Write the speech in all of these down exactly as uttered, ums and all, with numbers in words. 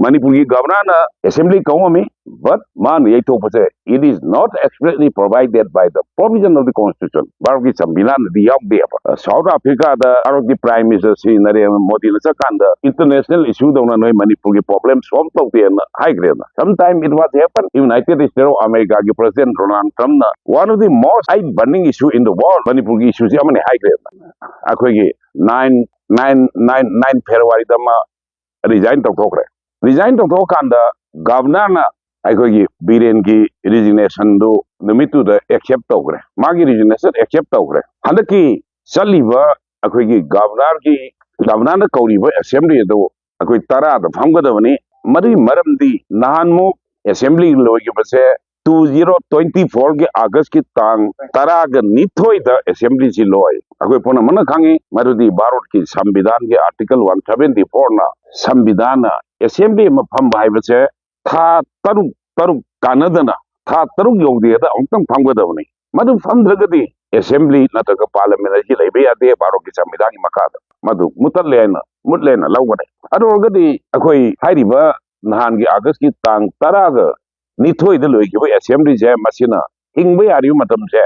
ꯃꯅꯤꯄꯨꯔꯒꯤ ꯒꯕꯔꯅꯔꯅ assembly ꯀꯧꯉꯝꯃꯤ, but ꯃꯥꯅ ꯌꯩꯊꯣꯛꯄꯁꯦ, it is not expressly provided by the provision of the constitution. ꯚꯥꯔꯠꯀꯤ ꯁꯪꯕꯤꯙꯥꯟꯗꯗꯤ ꯌꯥꯎꯗꯦꯕ꯫ South ꯑꯐ꯭ꯔꯤꯀꯥꯗ ꯚꯥꯔꯠꯀꯤ ꯄ꯭ꯔꯥꯏꯝ ꯃꯤꯅꯤꯁꯇꯔ ꯁ꯭ꯔꯤ ꯅꯔꯦꯟꯗ꯭ꯔ ꯃꯣꯗꯤꯅ ꯆꯠꯀꯥꯟꯗ, ꯏꯟꯇꯔꯅꯦꯁꯅꯦꯜ ꯏꯁꯨꯗꯧꯅ ꯅꯣꯏ ꯃꯅꯤꯄꯨꯔꯒꯤ ꯄ꯭ꯔꯣꯕ꯭ꯂꯦꯝ ꯁꯣꯜꯕ ꯇꯧꯗꯦꯅ ꯍꯥꯏꯈ꯭ꯔꯦꯅ꯫ Sometime it was happen, united state of ꯑꯃꯦꯔꯤꯀꯥꯒꯤ ꯄ꯭ꯔꯁꯤꯗꯦꯟ ꯗꯣꯅꯥꯜꯗ ꯇ꯭ꯔꯝꯞꯅ one of the most high burning issue in the world, ꯃꯅꯤꯄꯨꯔꯒꯤ ꯏꯁꯨꯁꯤ ꯑꯃꯅꯤ ꯍꯥꯏꯈ꯭ꯔꯦꯅ꯫ ꯑꯩꯈꯣꯏꯒꯤ ꯅꯥꯏꯟ ꯅꯥꯏꯟ ꯅꯥꯏꯟ ꯅꯥꯏꯟ ꯐꯦꯕ꯭ꯔꯨꯋꯥꯔꯤꯗ ꯑꯃ ꯔꯤꯖꯥꯏꯟ ꯇꯧꯊꯣꯛꯈ꯭ꯔꯦ꯫ ꯔꯤꯖꯥꯏꯟ ꯇꯧꯊꯣꯛꯑꯀꯥꯟꯗ ꯒꯕꯔꯅꯔꯅ ꯑꯩꯈꯣꯏꯒꯤ ꯕꯤꯔꯦꯟꯒꯤ ꯔꯤꯖꯤꯒꯅꯦꯁꯟꯗꯨ ꯅꯨꯃꯤꯠꯇꯨꯗ ꯑꯦꯛꯁꯦꯞ ꯇꯧꯈ꯭ꯔꯦ꯫ ꯃꯥꯒꯤ ꯔꯤꯖꯤꯒꯅꯦꯁꯟ ꯑꯦꯛꯁꯦꯞ ꯇꯧꯈ꯭ꯔꯦ꯫ ꯍꯟꯗꯛꯀꯤ ꯆꯠꯂꯤꯕ ꯑꯩꯈꯣꯏꯒꯤ ꯒꯕꯔꯅꯔꯒꯤ, ꯒꯕꯔꯅꯔꯅ ꯀꯧꯔꯤꯕ ꯑꯦꯁꯦꯝꯕ꯭ꯂꯤ ꯑꯗꯨ ꯑꯩꯈꯣꯏ ꯇꯔꯥꯗ ꯐꯝꯒꯗꯕꯅꯤ꯫ ꯃꯗꯨꯒꯤ ꯃꯔꯝꯗꯤ ꯅꯍꯥꯟꯃꯨꯛ ꯑꯦꯁꯦꯝꯕ꯭ꯂꯤ ꯂꯣꯏꯈꯤꯕꯁꯦ two zero twenty fourꯒꯤ ꯑꯥꯒꯁꯀꯤ ꯇꯥꯡ ꯇꯔꯥꯒ ꯅꯤꯊꯣꯏꯗ ꯑꯦꯁꯦꯝꯕ꯭ꯂꯤꯁꯤ ꯂꯣꯏ꯫ ꯑꯩꯈꯣꯏ ꯄꯨꯝꯅꯃꯛꯅ ꯈꯪꯉꯤ, ꯃꯗꯨꯗꯤ ꯚꯥꯔꯠꯀꯤ ꯁꯪꯕꯤꯙꯥꯟꯒꯤ ꯑꯥꯔꯇꯤꯀꯜ one seventy fourꯅ ꯁꯪꯕꯤꯙꯥꯟꯅ ꯑꯦꯁꯦꯝꯕ꯭ꯂꯤ ꯑꯃ ꯐꯝꯕ ꯍꯥꯏꯕꯁꯦ ꯊꯥ ꯇꯔꯨꯛ, ꯇꯔꯨꯛ ꯀꯥꯟꯅꯗꯅ ꯊꯥ ꯇꯔꯨꯛ ꯌꯧꯗ꯭ꯔꯤꯉꯩꯗ ꯑꯃꯨꯛꯇꯪ ꯐꯝꯒꯗꯕꯅꯤ꯫ ꯃꯗꯨ ꯐꯝꯗ꯭ꯔꯒꯗꯤ ꯑꯦꯁꯦꯝꯕ꯭ꯂꯤ ꯅꯠꯇ꯭ꯔꯒ ꯄꯥꯔꯂꯤꯌꯥꯃꯦꯟ ꯑꯁꯤ ꯂꯩꯕ ꯌꯥꯗꯦ, ꯚꯥꯔꯠꯀꯤ ꯁꯪꯕꯤꯙꯥꯟꯒꯤ ꯃꯈꯥꯗ꯫ ꯃꯗꯨ ꯃꯨꯠꯊꯠꯂꯦ ꯍꯥꯏꯅ, ꯃꯨꯠꯂꯦꯅ ꯂꯧꯒꯅꯤ꯫ ꯑꯗꯨ ꯑꯣꯏꯔꯒꯗꯤ ꯑꯩꯈꯣꯏ ꯍꯥꯏꯔꯤꯕ ꯅꯍꯥꯟꯒꯤ ꯑꯥꯒꯁꯀꯤ ꯇꯥꯡ ꯇꯔꯥꯒ ꯅꯤꯊꯣꯏꯗ ꯂꯣꯏꯈꯤꯕ ꯑꯦꯁꯦꯝꯕ꯭ꯂꯤꯁꯦ ꯃꯁꯤꯅ ꯍꯤꯡꯕ ꯌꯥꯔꯤꯕ ꯃꯇꯝꯁꯦ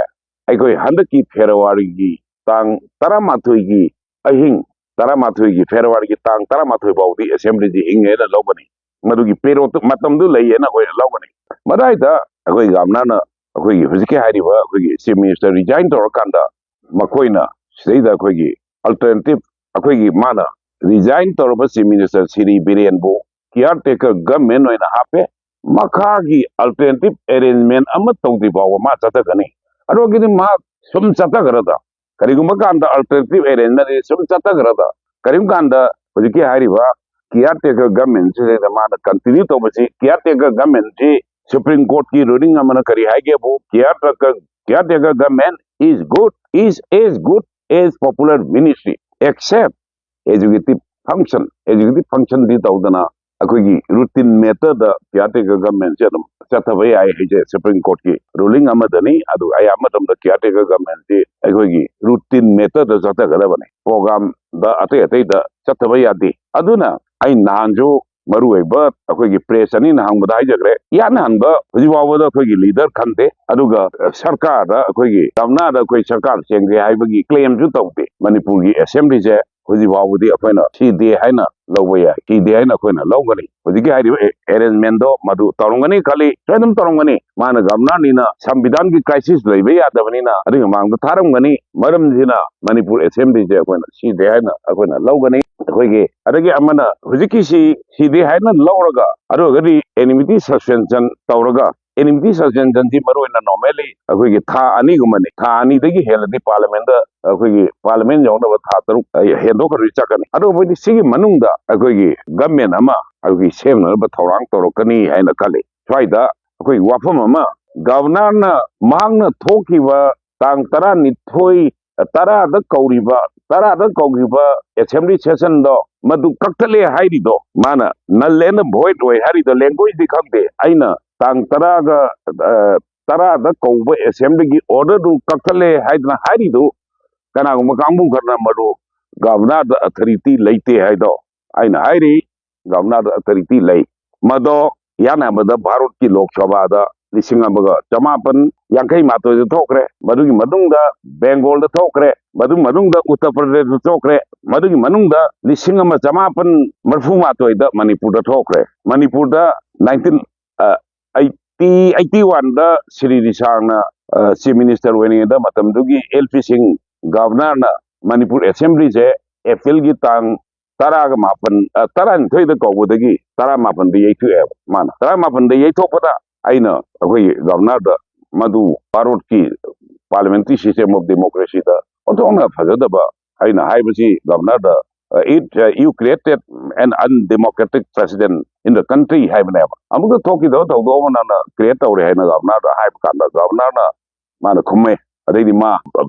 ꯑꯩꯈꯣꯏ ꯍꯟꯗꯛꯀꯤ ꯐꯦꯕ꯭ꯔꯨꯋꯥꯔꯤꯒꯤ ꯇꯥꯡ ꯇꯔꯥꯃꯥꯊꯣꯏꯒꯤ ꯑꯍꯤꯡ, ꯇꯔꯥꯃꯥꯊꯣꯏꯒꯤ, ꯐꯦꯕ꯭ꯔꯨꯋꯥꯔꯤꯒꯤ ꯇꯥꯡ ꯇꯔꯥꯃꯥꯊꯣꯏ ꯐꯥꯎꯗꯤ ꯑꯦꯁꯦꯝꯕ꯭ꯂꯤꯁꯤ ꯍꯤꯡꯉꯦꯅ ꯂꯧꯒꯅꯤ꯫ ꯃꯗꯨꯒꯤ ꯄꯦꯔꯣꯠ ꯃꯇꯝꯗꯨ ꯂꯩꯌꯦꯅ ꯑꯩꯈꯣꯏꯅ ꯂꯧꯒꯅꯤ꯫ ꯃꯗꯥꯏꯗ ꯑꯩꯈꯣꯏ ꯒꯕꯔꯅꯔꯅ ꯑꯩꯈꯣꯏꯒꯤ ꯍꯧꯖꯤꯛꯀꯤ ꯍꯥꯏꯔꯤꯕ ꯑꯩꯈꯣꯏꯒꯤ ꯆꯤꯐ ꯃꯤꯅꯤꯁꯇꯔ ꯔꯤꯖꯥꯏꯟ ꯇꯧꯔꯀꯥꯟꯗ ꯃꯈꯣꯏꯅ ꯁꯤꯗꯩꯗ ꯑꯩꯈꯣꯏꯒꯤ ꯑꯜꯇꯔꯅꯦꯇꯤꯞ, ꯑꯩꯈꯣꯏꯒꯤ ꯃꯥꯅ ꯔꯤꯖꯥꯏꯟ ꯇꯧꯔꯕ ꯆꯤꯐ ꯃꯤꯅꯤꯁꯇꯔ ꯁꯤꯔꯤ ꯕꯤꯔꯦꯟꯕꯨ ꯀꯤꯌꯥꯔ ꯇꯦꯀꯔ ꯒꯚꯔꯟꯃꯦꯟ ꯑꯣꯏꯅ ꯍꯥꯞꯄꯦ꯫ ꯃꯈꯥꯒꯤ ꯑꯜꯇꯔꯅꯦꯇꯤꯞ ꯑꯦꯔꯦꯟꯖꯃꯦꯟ ꯑꯃ ꯇꯧꯗ꯭ꯔꯤ ꯐꯥꯎꯕ ꯃꯥ ꯆꯠꯊꯒꯅꯤ꯫ ꯑꯗꯨꯒꯤꯗꯤ ꯃꯥ ꯁꯨꯝ ꯆꯠꯊꯈ꯭ꯔꯗ, ꯀꯔꯤꯒꯨꯝꯕ ꯀꯥꯟꯗ ꯑꯜꯇꯔꯅꯦꯇꯤꯞ ꯑꯦꯔꯦꯟꯖꯃꯦꯟ ꯁꯨꯝ ꯆꯠꯊꯈ꯭ꯔꯗ, ꯀꯔꯤꯒꯨꯝꯕ ꯀꯥꯟꯗ ꯍꯧꯖꯤꯛꯀꯤ ꯍꯥꯏꯔꯤꯕ ꯀꯤꯌꯥꯔ ꯇꯦꯀꯔ ꯒꯚꯔꯟꯃꯦꯟꯁꯤꯗ ꯃꯥꯅ ꯀꯟꯇꯤꯅ꯭ꯌꯨ ꯇꯧꯕꯁꯤ, ꯀꯤꯌꯥꯔ ꯇꯦꯀꯔ ꯒꯚꯔꯟꯃꯦꯟꯁꯤ ꯁꯨꯄ꯭ꯔꯤꯝ ꯀꯣꯔꯠꯀꯤ ꯔꯨꯂꯤꯡ ꯑꯃꯅ ꯀꯔꯤ ꯍꯥꯏꯒꯦꯕꯨ, ꯀꯤꯌꯥꯔ ꯇꯦꯀꯔ, ꯀꯤꯌꯥꯔ ꯇꯦꯀꯔ government is good, is as good as popular ministry, except executive function, executive functionꯗꯤ ꯇꯧꯗꯅ ꯑꯩꯈꯣꯏꯒꯤ ꯔꯨꯇꯤꯟ ꯃꯦꯇꯔꯗ ꯀꯤꯌꯥꯔ ꯇꯦꯀꯔ ꯒꯚꯔꯟꯃꯦꯟꯁꯦ ꯑꯗꯨꯝ ꯆꯠꯊꯕ ꯌꯥꯏ ꯍꯥꯏꯁꯦ ꯁꯨꯄ꯭ꯔꯤꯝ ꯀꯣꯔꯠꯀꯤ ꯔꯨꯂꯤꯡ ꯑꯃꯗꯅꯤ꯫ ꯑꯗꯨꯒ ꯑꯌꯥꯝꯕ ꯃꯇꯝꯗ ꯀꯤꯌꯥꯔ ꯇꯦꯀꯔ ꯒꯚꯔꯟꯃꯦꯟꯁꯤ ꯑꯩꯈꯣꯏꯒꯤ ꯔꯨꯇꯤꯟ ꯃꯦꯇꯔꯗ ꯆꯠꯊꯒꯗꯕꯅꯤ, ꯄ꯭ꯔꯣꯒ꯭ꯔꯥꯝꯗ ꯑꯇꯩ ꯑꯇꯩꯗ ꯆꯠꯊꯕ ꯌꯥꯗꯦ꯫ ꯑꯗꯨꯅ ꯑꯩ ꯅꯍꯥꯟꯁꯨ ꯃꯔꯨꯑꯣꯏꯕ ꯑꯩꯈꯣꯏꯒꯤ ꯄ꯭ꯔꯦꯁ ꯑꯅꯤꯅ ꯍꯪꯕꯗ ꯍꯥꯏꯖꯈ꯭ꯔꯦ, ꯏꯍꯥꯟ ꯍꯥꯟꯕ ꯍꯧꯖꯤꯛ ꯐꯥꯎꯕꯗ ꯑꯩꯈꯣꯏꯒꯤ ꯂꯤꯗꯔ ꯈꯟꯗꯦ, ꯑꯗꯨꯒ ꯁꯔꯀꯥꯔꯗ, ꯑꯩꯈꯣꯏꯒꯤ ꯒꯚꯔꯅꯔꯗ ꯑꯩꯈꯣꯏ ꯁꯔꯀꯥꯔ ꯆꯦꯟꯒꯦ ꯍꯥꯏꯕꯒꯤ ꯀ꯭ꯂꯦꯝꯁꯨ ꯇꯧꯗꯦ꯫ ꯃꯅꯤꯄꯨꯔꯒꯤ ꯑꯦꯁꯦꯝꯕ꯭ꯂꯤꯁꯦ ꯍꯧꯖꯤꯛ ꯐꯥꯎꯕꯗꯤ ꯑꯩꯈꯣꯏꯅ ꯁꯤꯗꯦ ꯍꯥꯏꯅ ꯂꯧꯕ ꯌꯥꯏ, ꯁꯤꯗꯦ ꯍꯥꯏꯅ ꯑꯩꯈꯣꯏꯅ ꯂꯧꯒꯅꯤ꯫ ꯍꯧꯖꯤꯛꯀꯤ ꯍꯥꯏꯔꯤꯕ ꯑꯦꯔꯦꯟꯖꯃꯦꯟꯗꯣ ꯃꯗꯨ ꯇꯧꯔꯝꯒꯅꯤ ꯈꯜꯂꯤ, ꯁꯣꯏꯗꯅ ꯇꯧꯔꯝꯒꯅꯤ꯫ ꯃꯥꯅ ꯒꯚꯔꯅꯔꯅꯤꯅ ꯁꯪꯕꯤꯙꯥꯟꯒꯤ ꯀ꯭ꯔꯥꯏꯁꯤꯁ ꯂꯩꯕ ꯌꯥꯗꯕꯅꯤꯅ ꯑꯗꯨꯒꯤ ꯃꯃꯥꯡꯗ ꯊꯥꯔꯝꯒꯅꯤ꯫ ꯃꯔꯝꯁꯤꯅ ꯃꯅꯤꯄꯨꯔ ꯑꯦꯁꯦꯝꯕ꯭ꯂꯤꯁꯦ ꯑꯩꯈꯣꯏꯅ ꯁꯤꯗꯦ ꯍꯥꯏꯅ ꯑꯩꯈꯣꯏꯅ ꯂꯧꯒꯅꯤ꯫ ꯑꯩꯈꯣꯏꯒꯤ ꯑꯗꯒꯤ ꯑꯃꯅ ꯍꯧꯖꯤꯛꯀꯤꯁꯤ ꯁꯤꯗꯦ ꯍꯥꯏꯅ ꯂꯧꯔꯒ ꯑꯗꯨ ꯑꯣꯏꯔꯒꯗꯤ ꯑꯦꯅꯤꯃꯤꯇꯤ ꯁꯁꯄꯦꯟꯁꯟ ꯇꯧꯔꯒ, ꯑꯦꯅꯤꯃꯤꯇꯤ ꯁꯁꯄꯦꯟꯁꯟꯁꯤ ꯃꯔꯨꯑꯣꯏꯅ ꯅꯣꯔꯃꯦꯜꯂꯤ ꯑꯩꯈꯣꯏꯒꯤ ꯊꯥ ꯑꯅꯤꯒꯨꯝꯕꯅꯤ, ꯊꯥ ꯑꯅꯤꯗꯒꯤ ꯍꯦꯜꯂꯗꯤ ꯄꯥꯔꯂꯤꯌꯥꯃꯦꯟꯗ ꯑꯩꯈꯣꯏꯒꯤ ꯄꯥꯔꯂꯤꯌꯥꯃꯦꯟ ꯌꯧꯅꯕ ꯊꯥ ꯇꯔꯨꯛ ꯍꯦꯟꯗꯣꯛꯈ꯭ꯔꯗꯤ ꯆꯠꯀꯅꯤ꯫ ꯑꯗꯨꯕꯨꯗꯤ ꯁꯤꯒꯤ ꯃꯅꯨꯡꯗ ꯑꯩꯈꯣꯏꯒꯤ ꯒꯃꯦꯟ ꯑꯃ ꯑꯩꯈꯣꯏꯒꯤ ꯁꯦꯝꯅꯅꯕ ꯊꯧꯔꯥꯡ ꯇꯧꯔꯛꯀꯅꯤ ꯍꯥꯏꯅ ꯈꯜꯂꯤ꯫ ꯁ꯭ꯋꯥꯏꯗ ꯑꯩꯈꯣꯏ ꯋꯥꯐꯝ ꯑꯃ, ꯒꯚꯔꯅꯔꯅ ꯃꯍꯥꯛꯅ ꯊꯣꯛꯈꯤꯕ ꯇꯥꯡ ꯇꯔꯥꯅꯤꯊꯣꯏ, ꯇꯔꯥꯗ ꯀꯧꯔꯤꯕ, ꯇꯔꯥꯗ ꯀꯧꯈꯤꯕ ꯑꯦꯁꯦꯝꯕ꯭ꯂꯤ ꯁꯦꯁꯟꯗꯣ ꯃꯗꯨ ꯀꯛꯊꯠꯂꯦ ꯍꯥꯏꯔꯤꯗꯣ ꯃꯥꯅ null and void ꯑꯣꯏ ꯍꯥꯏꯔꯤꯗꯣ, ꯂꯦꯡꯒ꯭ꯋꯦꯖꯇꯤ ꯈꯪꯗꯦ꯫ ꯑꯩꯅ ꯇꯥꯡ ꯇꯔꯥꯒ, ꯑ, ꯇꯔꯥꯗ ꯀꯧꯕ ꯑꯦꯁꯦꯝꯕ꯭ꯂꯤꯒꯤ ꯑꯣꯔꯗꯔꯗꯨ ꯀꯛꯊꯠꯂꯦ ꯍꯥꯏꯗꯅ ꯍꯥꯏꯔꯤꯗꯨ ꯀꯅꯥꯒꯨꯝꯕ ꯀꯥꯡꯕꯨ ꯈꯔꯅ ꯃꯗꯨ ꯒꯚꯔꯅꯔꯗ ꯑꯣꯊꯣꯔꯤꯇꯤ ꯂꯩꯇꯦ ꯍꯥꯏꯗꯣ ꯑꯩꯅ ꯍꯥꯏꯔꯤ꯫ ꯒꯚꯔꯅꯔꯗ ꯑꯣꯊꯣꯔꯤꯇꯤ ꯂꯩ꯫ ꯃꯗꯣ ꯏꯍꯥꯟ ꯍꯥꯟꯕꯗ ꯚꯥꯔꯠꯀꯤ ꯂꯣꯛ ꯁꯚꯥꯗ ꯂꯤꯁꯤꯡ ꯑꯃꯒ ꯆꯃꯥꯄꯟ ꯌꯥꯡꯈꯩ ꯃꯥꯊꯣꯏꯗ ꯊꯣꯛꯈ꯭ꯔꯦ, ꯃꯗꯨꯒꯤ ꯃꯇꯨꯡꯗ ꯕꯦꯡꯒꯣꯜꯗ ꯊꯣꯛꯈ꯭ꯔꯦ, ꯃꯗꯨꯒꯤ ꯃꯇꯨꯡꯗ ꯎꯠꯇꯔ ꯄ꯭ꯔꯗꯦꯁꯇ ꯊꯣꯛꯈ꯭ꯔꯦ, ꯃꯗꯨꯒꯤ ꯃꯅꯨꯡꯗ ꯂꯤꯁꯤꯡ ꯑꯃ ꯆꯃꯥꯄꯟ ꯃꯔꯤꯐꯨ ꯃꯥꯊꯣꯏꯗ ꯃꯅꯤꯄꯨꯔꯗ ꯊꯣꯛꯈ꯭ꯔꯦ꯫ ꯃꯅꯤꯄꯨꯔꯗ ꯅꯥꯏꯟꯇꯤꯟ ꯑꯩꯠꯇꯤ ꯑꯩꯠꯇꯤ ꯋꯥꯟꯗ ꯁ꯭ꯔꯤ ꯔꯤꯁꯥꯡꯅ ꯆꯤꯐ ꯃꯤꯅꯤꯁꯇꯔ ꯑꯣꯏꯔꯤꯉꯩꯗ ꯃꯇꯝꯗꯨꯒꯤ ꯑꯦꯜ ꯄꯤ ꯁꯤꯡ ꯒꯚꯔꯅꯔꯅ ꯃꯅꯤꯄꯨꯔ ꯑꯦꯁꯦꯝꯕ꯭ꯂꯤꯁꯦ ꯑꯦꯄ꯭ꯔꯤꯜꯒꯤ ꯇꯥꯡ ꯇꯔꯥꯒ ꯃꯥꯄꯟ, ꯑ, ꯇꯔꯥꯅꯤꯊꯣꯏꯗ ꯀꯧꯕꯗꯒꯤ ꯇꯔꯥꯃꯥꯄꯟꯗ ꯌꯩꯊꯣꯛꯑꯦꯕ꯫ ꯃꯥꯅ ꯇꯔꯥꯃꯥꯄꯟꯗ ꯌꯩꯊꯣꯛꯄꯗ ꯑꯩꯅ ꯑꯩꯈꯣꯏꯒꯤ ꯒꯚꯔꯅꯔꯗ ꯃꯗꯨ ꯚꯥꯔꯠꯀꯤ parliamentary system of democracyꯗ ꯑꯣꯟꯊꯣꯛꯅ ꯐꯖꯗꯕ ꯑꯩꯅ ꯍꯥꯏꯕꯁꯤ ꯒꯚꯔꯅꯔꯗ, "It, uh, you created an undemocratic precedent in the country" ꯍꯥꯏꯕꯅꯦꯕ꯫ ꯑꯃꯨꯛꯇ ꯊꯣꯛꯈꯤꯗꯕ ꯊꯧꯗꯣꯛ ꯑꯃ ꯅꯪꯅ ꯀ꯭ꯔꯤꯌꯦꯠ ꯇꯧꯔꯦ ꯍꯥꯏꯅ ꯒꯚꯔꯅꯔꯗ ꯍꯥꯏꯕ ꯀꯥꯟꯗ ꯒꯚꯔꯅꯔꯅ ꯃꯥꯅ ꯈꯨꯝꯃꯦ꯫ ꯑꯗꯩꯗꯤ ꯃꯥ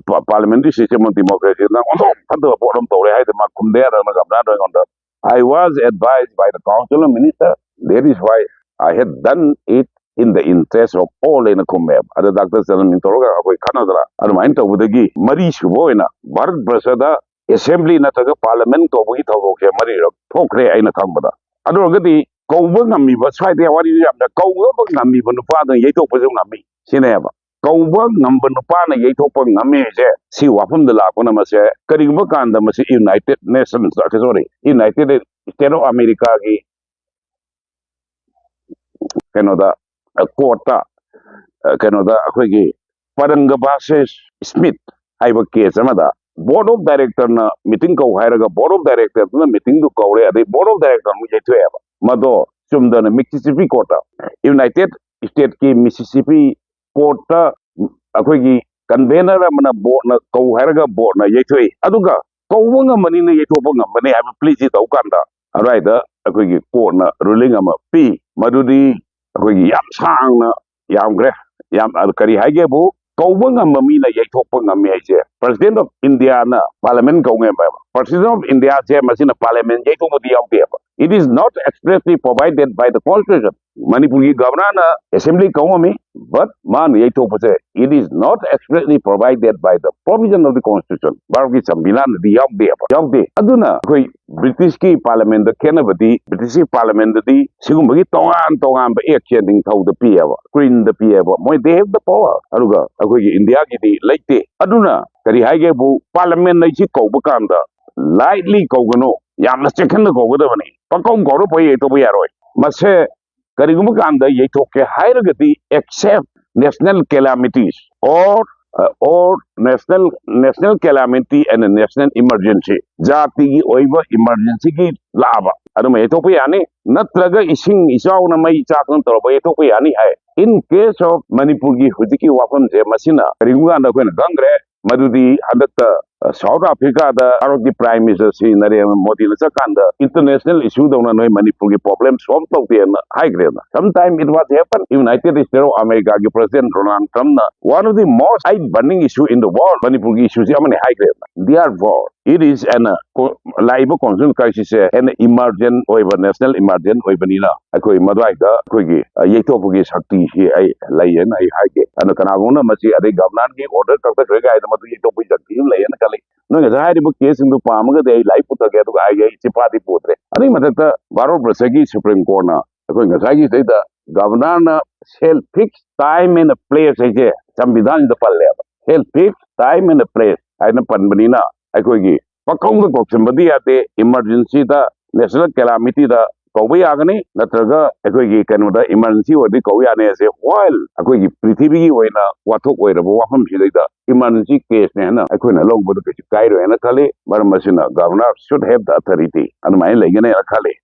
parliamentary system of democracy ꯅꯪ ꯑꯣꯟꯊꯣꯛ ꯐꯠꯇꯕ ꯄꯣꯠ ꯑꯃ ꯇꯧꯔꯦ ꯍꯥꯏꯗꯤ ꯃꯥ ꯈꯨꯝꯗꯦ ꯌꯥꯗꯅ ꯒꯚꯔꯅꯔꯗ ꯑꯩꯉꯣꯟꯗ, "I was advised by the council of minister, that is why I had done it in the interest of all" ꯍꯥꯏꯅ ꯈꯨꯝꯃꯦꯕ꯫ ꯑꯗ ꯗꯥꯛꯇꯔ ꯆꯔꯟ ꯃꯤꯡꯊꯣꯔꯒ ꯑꯩꯈꯣꯏ ꯈꯠꯅꯗꯅ ꯑꯗꯨꯃꯥꯏꯅ ꯇꯧꯕꯗꯒꯤ ꯃꯔꯤꯁꯨꯕ ꯑꯣꯏꯅ ꯚꯥꯔꯠ ꯕꯔꯁꯗ ꯑꯦꯁꯦꯝꯕ꯭ꯂꯤ ꯅꯠꯇ꯭ꯔꯒ ꯄꯥꯔꯂꯤꯌꯥꯃꯦꯟ ꯀꯧꯕꯒꯤ ꯊꯧꯗꯣꯛꯁꯦ ꯃꯔꯤꯔꯛ ꯊꯣꯛꯈ꯭ꯔꯦ ꯑꯩꯅ ꯈꯪꯕꯗ꯫ ꯑꯗꯨ ꯑꯣꯏꯔꯒꯗꯤ ꯀꯧꯕ ꯉꯝꯃꯤꯕ, ꯁ꯭ꯋꯥꯏꯗ ꯋꯥꯔꯤꯁꯨ ꯌꯥꯝꯅ, ꯀꯧꯕ ꯉꯝꯃꯤꯕ ꯅꯨꯄꯥꯗꯨꯅ ꯌꯩꯊꯣꯛꯄꯁꯨ ꯉꯝꯃꯤ ꯁꯤꯅꯦꯕ꯫ ꯀꯧꯕ ꯉꯝꯕ ꯅꯨꯄꯥꯅ ꯌꯩꯊꯣꯛꯄ ꯉꯝꯃꯤ ꯍꯥꯏꯁꯦ ꯁꯤ ꯋꯥꯐꯝꯗ ꯂꯥꯛꯄꯅ ꯃꯁꯦ ꯀꯔꯤꯒꯨꯝꯕ ꯀꯥꯟꯗ ꯃꯁꯤ United Nations, sorry, United State of Americaꯒꯤ ꯀꯩꯅꯣꯗ, ꯀꯣꯔꯠꯇ, ꯀꯩꯅꯣꯗ ꯑꯩꯈꯣꯏꯒꯤ ꯄꯔꯪꯒ versus Smith ꯍꯥꯏꯕ ꯀꯦꯁ ꯑꯃꯗ board of directorꯅ meeting ꯀꯧ ꯍꯥꯏꯔꯒ board of directorꯗꯨꯅ meetingꯗꯨ ꯀꯧꯔꯦ, ꯑꯗꯩ board of director ꯑꯃꯨꯛ ꯌꯩꯊꯣꯛꯑꯦꯕ꯫ ꯃꯗꯣ ꯆꯨꯝꯗꯅ Mississippi courtꯇ, United Statesꯀꯤ Mississippi courtꯇ ꯑꯩꯈꯣꯏꯒꯤ convener ꯑꯃꯅ boardꯅ ꯀꯧ ꯍꯥꯏꯔꯒ boardꯅ ꯌꯩꯊꯣꯛꯏ, ꯑꯗꯨꯒ ꯀꯧꯕ ꯉꯝꯕꯅꯤꯅ ꯌꯩꯊꯣꯛꯄ ꯉꯝꯕꯅꯤ ꯍꯥꯏꯕ pleaꯁꯤ ꯇꯧ ꯀꯥꯟꯗ ꯑꯗꯨꯋꯥꯏꯗ ꯑꯩꯈꯣꯏꯒꯤ courtꯅ ruling ꯑꯃ ꯄꯤ꯫ ꯃꯗꯨꯗꯤ ꯑꯩꯈꯣꯏꯒꯤ ꯌꯥꯝ ꯁꯥꯡꯅ ꯌꯥꯝꯈ꯭ꯔꯦ꯫ ꯌꯥꯝ, ꯑ, ꯀꯔꯤ ꯍꯥꯏꯒꯦꯕꯨ, ꯀꯧꯕ ꯉꯝꯕ ꯃꯤꯅ ꯌꯩꯊꯣꯛꯄ ꯉꯝꯃꯤ ꯍꯥꯏꯁꯦ President of Indiaꯅ Parliament ꯀꯧ ꯉꯝꯃꯦꯕ꯫ President of Indiaꯁꯦ ꯃꯁꯤꯅ Parliament ꯌꯩꯊꯣꯛꯄꯗꯤ ꯌꯥꯎꯗꯦꯕ꯫ It is not expressly provided by the Constitution. ꯃꯅꯤꯄꯨꯔꯒꯤ governorꯅ assembly ꯀꯧ ꯉꯝꯃꯤ, but ꯃꯥꯅ ꯌꯩꯊꯣꯛꯄꯁꯦ, it is not expressly provided by the provision of the Constitution. ꯚꯥꯔꯠꯀꯤ ꯁꯪꯕꯤꯙꯥꯟꯗꯗꯤ ꯌꯥꯎꯗꯦꯕ, ꯌꯥꯎꯗꯦ꯫ ꯑꯗꯨꯅ ꯑꯩꯈꯣꯏ Britishꯀꯤ Parliamentꯗ ꯈꯦꯠꯅꯕꯗꯤ, Britishꯀꯤ Parliamentꯗꯗꯤ ꯁꯤꯒꯨꯝꯕꯒꯤ ꯇꯣꯉꯥꯟ ꯇꯣꯉꯥꯟꯕ actꯁꯦ ꯅꯤꯡꯊꯧꯗ ꯄꯤꯌꯦꯕ, Queenꯗ ꯄꯤꯌꯦꯕ, ꯃꯣꯏ they have the power꯫ ꯑꯗꯨꯒ ꯑꯩꯈꯣꯏꯒꯤ Indiaꯒꯤꯗꯤ ꯂꯩꯇꯦ꯫ ꯑꯗꯨꯅ ꯀꯔꯤ ꯍꯥꯏꯒꯦꯕꯨ, Parliament ꯍꯥꯏꯁꯤ ꯀꯧꯕ ꯀꯥꯟꯗ lightly ꯀꯧꯒꯅꯨ, ꯌꯥꯝꯅ ꯆꯦꯛꯁꯤꯟꯅ ꯀꯧꯒꯗꯕꯅꯤ꯫ ꯄꯪꯀꯧ ꯀꯧꯔ ꯄꯪꯌꯩ ꯌꯩꯊꯣꯛꯄ ꯌꯥꯔꯣꯏ꯫ ꯃꯁꯦ ꯀꯔꯤꯒꯨꯝꯕ ꯀꯥꯟꯗ ꯌꯩꯊꯣꯛꯀꯦ ꯍꯥꯏꯔꯒꯗꯤ, except national calamities or, uh, or national, national calamity and national emergency, ꯖꯥꯇꯤꯒꯤ ꯑꯣꯏꯕ emergencyꯒꯤ ꯂꯥꯛꯑꯕ ꯑꯗꯨꯃ ꯌꯩꯊꯣꯛꯄ ꯌꯥꯅꯤ, ꯅꯠꯇ꯭ꯔꯒ ꯏꯁꯤꯡ ꯏꯆꯥꯎꯅ ꯃꯩ ꯆꯥꯛꯇꯅ ꯇꯧꯔꯛꯄ ꯌꯩꯊꯣꯛꯄ ꯌꯥꯅꯤ ꯍꯥꯏ꯫ In case of ꯃꯅꯤꯄꯨꯔꯒꯤ ꯍꯧꯖꯤꯛꯀꯤ ꯋꯥꯐꯝꯁꯦ, ꯃꯁꯤꯅ ꯀꯔꯤꯒꯨꯝꯕ ꯀꯥꯟꯗ ꯑꯩꯈꯣꯏꯅ ꯈꯪꯈ꯭ꯔꯦ, ꯃꯗꯨꯗꯤ ꯍꯟꯗꯛꯇ, ꯑ, South Africaꯗ ꯚꯥꯔꯠꯀꯤ Prime Minister ꯁ꯭ꯔꯤ ꯅꯔꯦꯟꯗ꯭ꯔ ꯃꯣꯗꯤꯅ ꯆꯠꯀꯥꯟꯗ international issueꯗꯧꯅ ꯅꯣꯏ ꯃꯅꯤꯄꯨꯔꯒꯤ problem solve ꯇꯧꯗꯦꯅ ꯍꯥꯏꯈ꯭ꯔꯦꯅ꯫ Sometime it was happen, United States of Americaꯒꯤ President Donald Trumpꯅ one of the most high burning issue in the world, ꯃꯅꯤꯄꯨꯔꯒꯤ issueꯁꯤ ꯑꯃꯅꯤ ꯍꯥꯏꯈ꯭ꯔꯦꯅ꯫ Therefore, it is an, uh, co-, ꯂꯥꯛꯏꯕ constitutional crisisꯁꯦ an emergent ꯑꯣꯏꯕ, national emergent ꯑꯣꯏꯕꯅꯤꯅ ꯑꯩꯈꯣꯏ ꯃꯗꯨꯋꯥꯏꯗ ꯑꯩꯈꯣꯏꯒꯤ, ꯑ, ꯌꯩꯊꯣꯛꯄꯒꯤ ꯁꯛꯇꯤꯁꯤ ꯑꯩ ꯂꯩꯌꯦꯅ ꯑꯩ ꯍꯥꯏꯒꯦ꯫ ꯑꯗꯨꯅ ꯀꯅꯥꯒꯨꯝꯕꯅ ꯃꯁꯤ ꯑꯗꯩ governorꯒꯤ order ꯀꯛꯊꯠꯈ꯭ꯔꯦ ꯀꯥꯏꯅ ꯃꯗꯨ ꯌꯩꯊꯣꯛꯄꯒꯤ ꯁꯛꯇꯤ ꯑꯃ ꯂꯩꯌꯦꯅ ꯈꯜꯂꯤ꯫ ꯅꯣꯏ ꯉꯁꯥꯏ ꯍꯥꯏꯔꯤꯕ ꯀꯦꯁꯁꯤꯡꯗꯨ ꯄꯥꯝꯃꯒꯗꯤ ꯑꯩ ꯂꯥꯏꯔꯤꯛ ꯄꯨꯊꯒꯦ, ꯑꯗꯨꯒ ꯑꯩ ꯑꯩ ꯆꯤꯐꯥꯗꯤ ꯄꯨꯗ꯭ꯔꯦ꯫ ꯑꯗꯨꯒꯤ ꯃꯊꯛꯇ ꯚꯥꯔꯠ ꯕꯔꯁꯒꯤ ꯁꯨꯄ꯭ꯔꯤꯝ ꯀꯣꯔꯠꯅ ꯑꯩꯈꯣꯏ ꯉꯁꯥꯏꯒꯤ ꯁꯤꯗꯩꯗ ꯒꯚꯔꯅꯔꯅ ꯁꯦꯜ ꯐꯤꯛꯁ ꯇꯥꯏꯝ ꯑꯦꯟ ꯄ꯭ꯂꯦꯁ ꯍꯥꯏꯁꯦ ꯁꯪꯕꯤꯙꯥꯟꯁꯤꯗ ꯄꯜꯂꯦꯕ꯫ ꯁꯦꯜ ꯐꯤꯛꯁ ꯇꯥꯏꯝ ꯑꯦꯟ ꯄ꯭ꯂꯦꯁ ꯍꯥꯏꯅ ꯄꯟꯕꯅꯤꯅ ꯑꯩꯈꯣꯏꯒꯤ ꯄꯪꯀꯧꯗ ꯀꯧꯁꯤꯟꯕꯗꯤ ꯌꯥꯗꯦ꯫ ꯏꯃꯥꯔꯖꯦꯟꯁꯤꯗ, ꯅꯦꯁꯅꯦꯜ ꯀꯦꯂꯥꯃꯤꯇꯤꯗ ꯀꯧꯕ ꯌꯥꯒꯅꯤ, ꯅꯠꯇ꯭ꯔꯒ ꯑꯩꯈꯣꯏꯒꯤ ꯀꯩꯅꯣꯗ ꯏꯃꯥꯔꯖꯦꯟꯁꯤ ꯑꯣꯏꯔꯗꯤ ꯀꯧꯕ ꯌꯥꯅꯤ꯫ ꯑꯁꯦ ꯋꯥꯏꯜ ꯑꯩꯈꯣꯏꯒꯤ ꯄ꯭ꯔꯤꯊꯤꯕꯤꯒꯤ ꯑꯣꯏꯅ ꯋꯥꯊꯣꯛ ꯑꯣꯏꯔꯕ ꯋꯥꯐꯝꯁꯤꯗꯩꯗ ꯏꯃꯥꯔꯖꯦꯟꯁꯤ ꯀꯦꯁꯅꯦ ꯍꯥꯏꯅ ꯑꯩꯈꯣꯏꯅ ꯂꯧꯕꯗ ꯀꯩꯁꯨ ꯀꯥꯏꯔꯣꯏ ꯍꯥꯏꯅ ꯈꯜꯂꯤ꯫ ꯃꯔꯝ ꯑꯁꯤꯅ governor should have the authority ꯑꯗꯨꯃꯥꯏꯅ ꯂꯩꯒꯅꯤ ꯍꯥꯏꯅ ꯈꯜꯂꯤ꯫